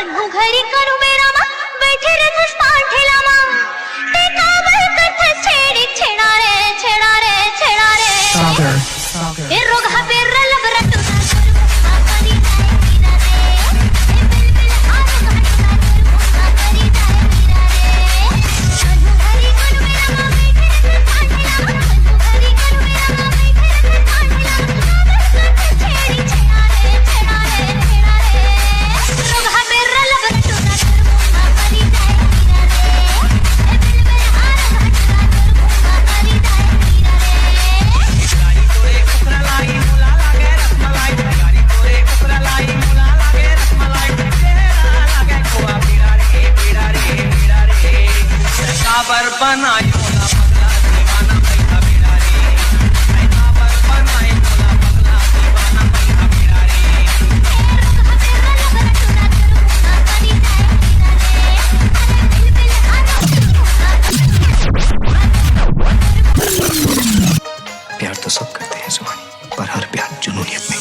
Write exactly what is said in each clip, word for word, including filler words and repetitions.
घरी करू बेरा मा बैठे रथस पान ठेला मा, ते काबर करथस छेड़ी छेड़ा रे, छेड़ा रे, छेड़ा रे। सागर। ए रोग हा पेर लबर टूरा तोर मुंगा करी जाए हीरा रे। ए बिल बिल आ रोग हा टूरा तोर मुंगा करी जाए हीरा रे। करू घरी करू बेरा मा बैठे रथस पान ठेला मा, करू घरी करू बेरा मा बैठे रथस पान ठेला मा, काबर करथस छेड़ी छेड़ा रे, छेड़ा रे, छेड़ा रे। प्यार तो सब करते हैं सुहानी, पर हर प्यार जुनूनियत में।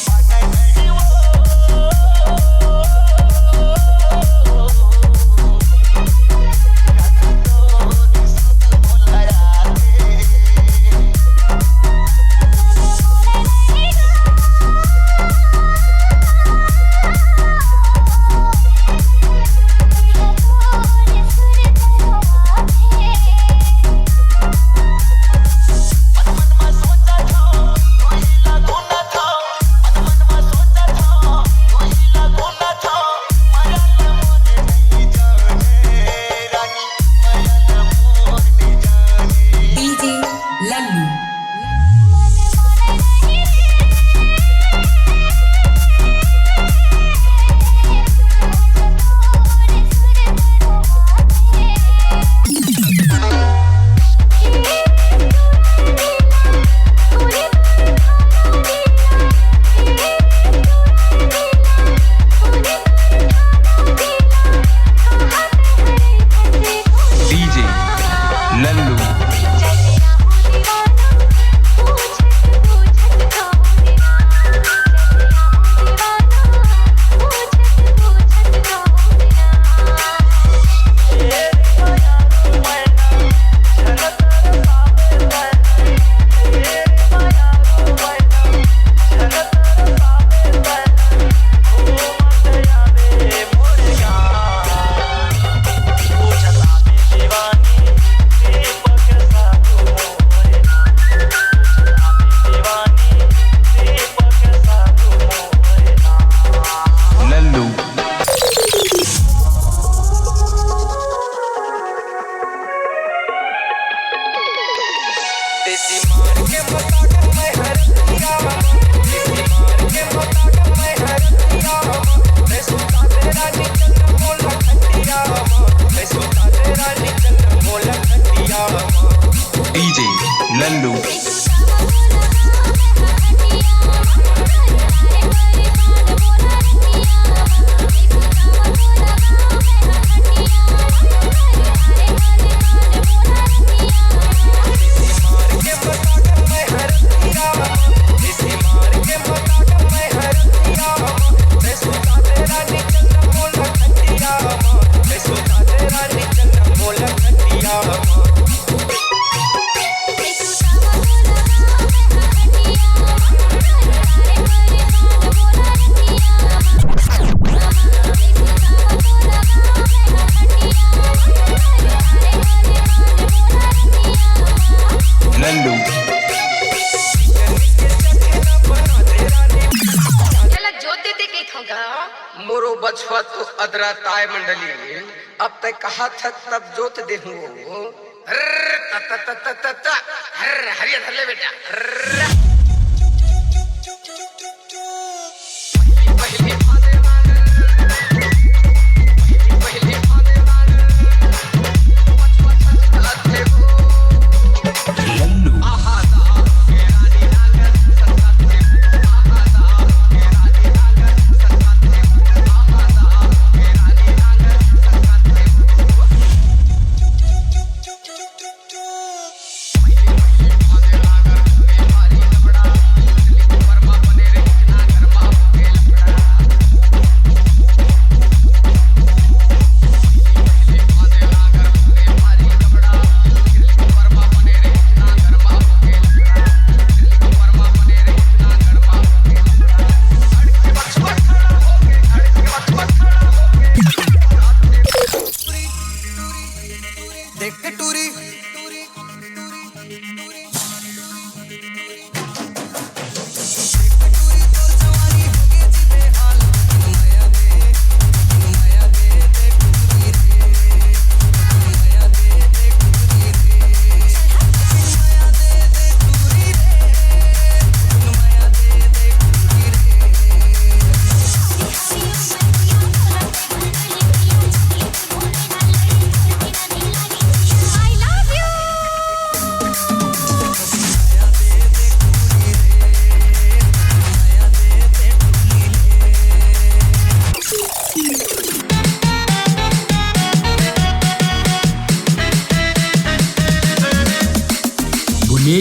मोरो बछवा तो अदरा ताय मंडली, अब तय कहा था तब जोत देहूँ। हरिया धर ले बेटा।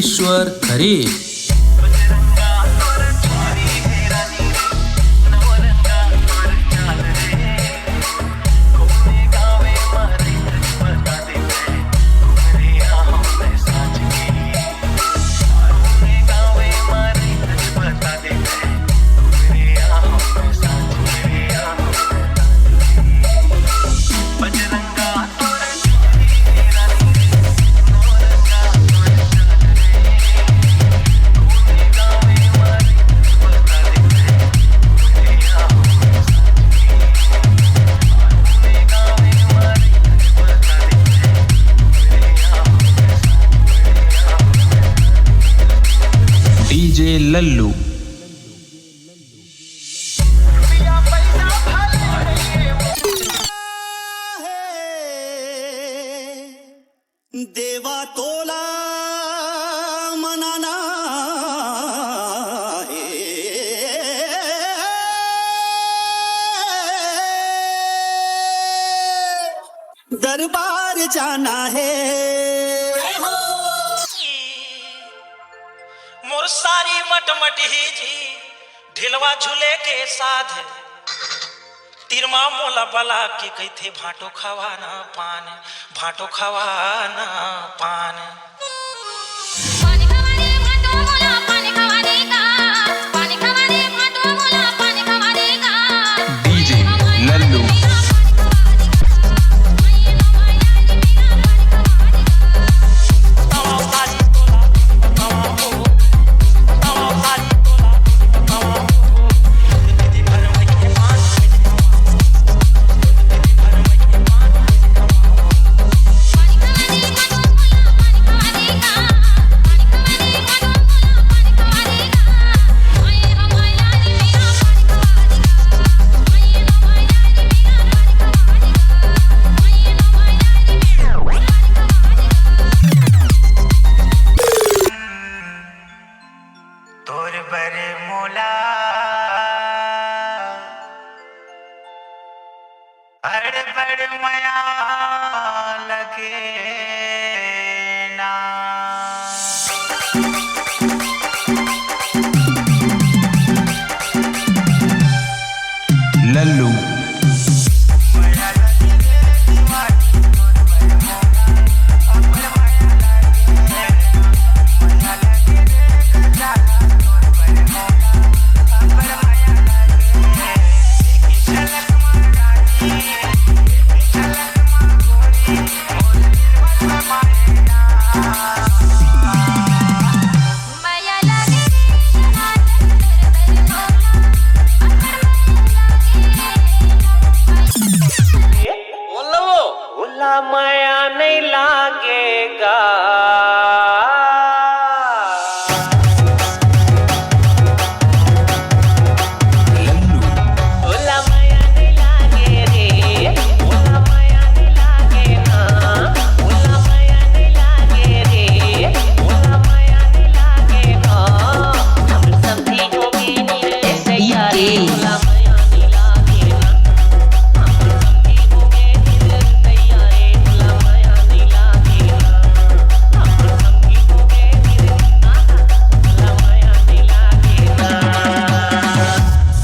ईश्वर खरे। डीजे लल्लू। देवा तोला मनाना हे, दरबार जाना हे। मोर सारी मटमट ही जी, ढिलवा झूले के साथ। तिरमा मोला बला के कहिथे, "भांटो खवाना पान, भांटो खवाना पान।" पानी खवा दे भांटो मोला, पानी खवा दे का, पानी खवा दे भांटो मोला, पानी खवा दे का। डीजे लल्लू। तोर बर मोला अड़बड़ मया लगे ना। लल्लू। ओला मया नहीं लागेगा।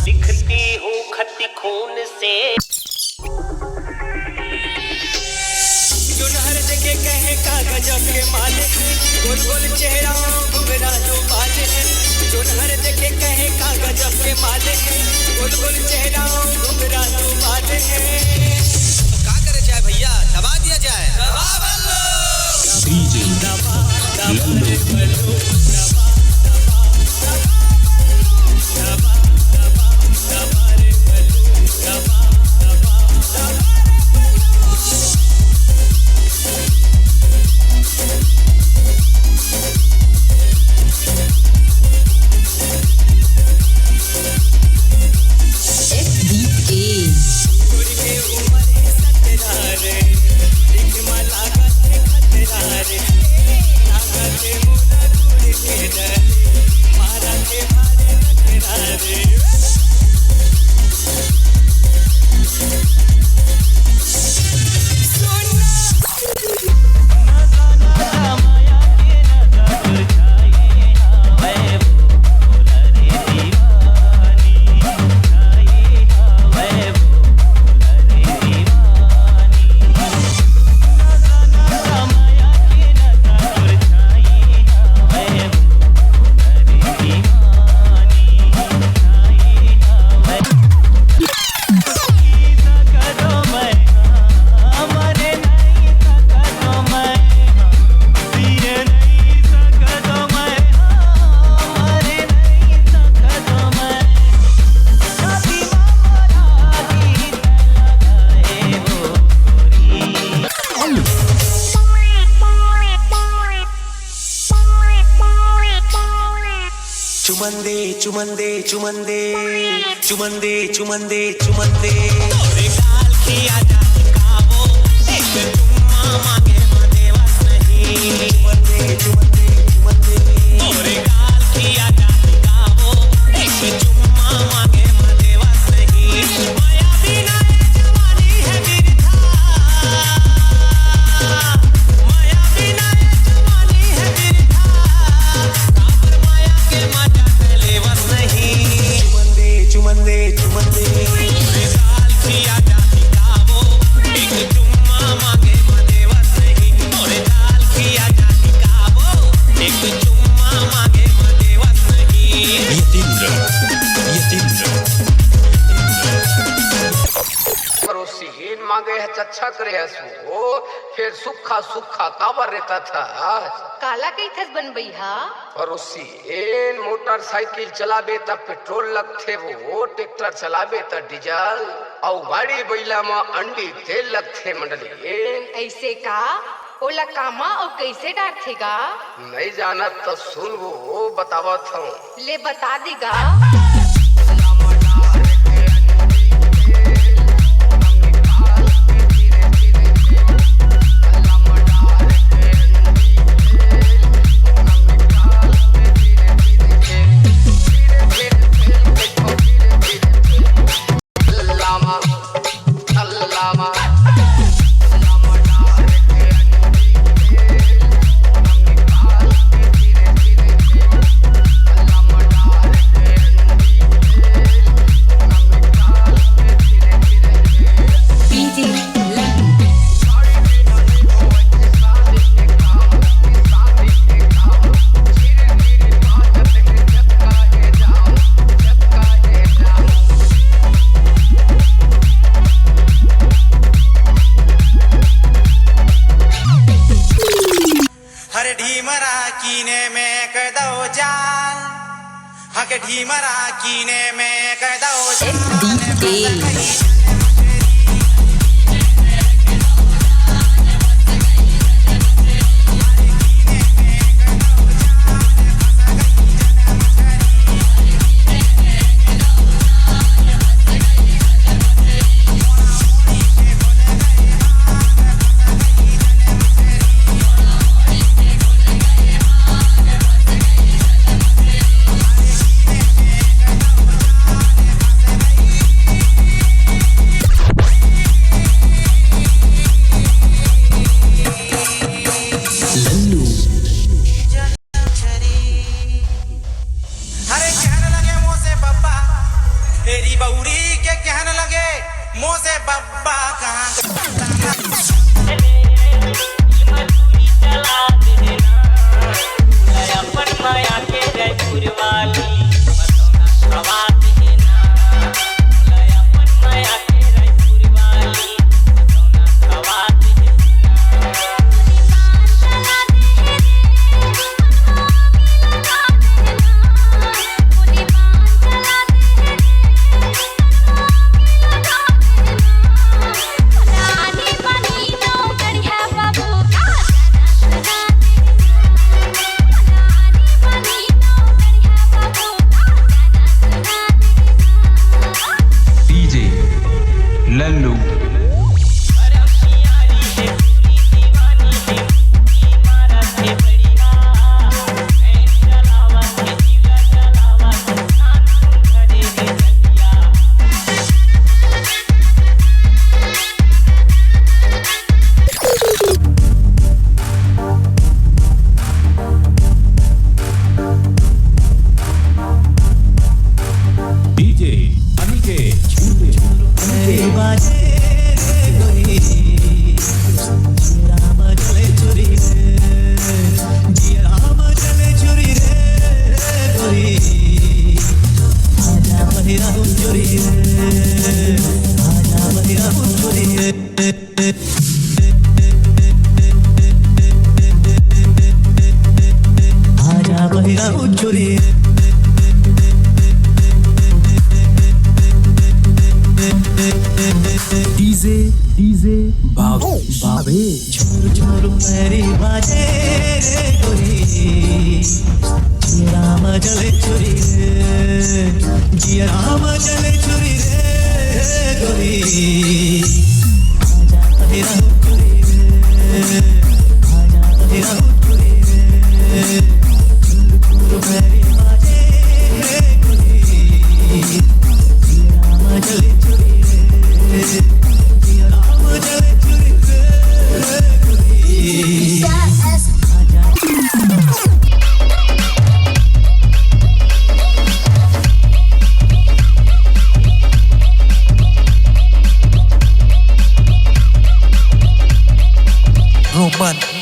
लिखती हूँ खत खून से। जोनहर देखे कहे का गजब के मालिक, गोल गोल चेहरा घुघरा जो बाल है। जोनहर देखे कहे का गजब के मालिक, गोल गोल चेहरा घुघरा जो बाल है। तो का करे जाए भैया, दबा दिया जाए। दबा बल्लो। डीजे लल्लू। चुमंदे, चुमंदे, चुमंदे, चुमंदे, चुमंदे, चुमंदे। तोरे गाल खिया जाती काबो, एक चुम्मा मांगे म देवस नहीं। चुमंदे, चुमंदे, चुमंदे। तोरे गाल खिया जाती काबो, एक चुम्मा मांगे म देवस नहीं। माया बिना ये जवानी है बिरथा। माया बिना ये जवानी है बिरथा। काबर माया के मजा लेवस नहीं। चुमंदे, चुमंदे, चुमंदे। तोरे गाल खिया जाती काबो, एक चुम्मा मांगे म देवस नहीं। तोरे गाल खिया जाती काबो, एक चुम्मा मांगे म देवस नहीं। यतींद्र, यतींद्र। पड़ोसी हीन मांगे है चच्छा करे है सो, फिर सुखा सुखा काबर रहता था। काला कहिथस बनबई हा? पड़ोसी एन मोटरसाइकिल चलाबे त पेट्रोल लगथे वो, ट्रैक्टर चलाबे त डीजल, अउ गाड़ी बइला म अंडी तेल लगथे मंडली एन। ऐसे का? ओला कामा अउ कैसे डारथे गा? नहीं जानत त सुन वो बतावत हूँ। ले बता दे गा। हरे ढीमरा कीने में कर दो जान, हके ढीमरा कीने में कर दो जान। लल्लू। अरे कहने लगे मोसे बब्बा, तेरी बौरी के कहने लगे मोसे बब्बा कहाँ गया? DJ Lallu. DJ Aniket. DJ, DJ बाबे, बाबे। झुर झुर पैरी बाजे रे गोरी, राम जले छुरी रे, जिया राम जले छुरी रे, गोरी। आजा तेरा छुरी रे, आजा तेरा छुरी रे, चुर चुर भैरी बाजे रे, गोरी। जिया राम जले छुरी रे, जिया राम जले छुरी रे, गोरी। Roman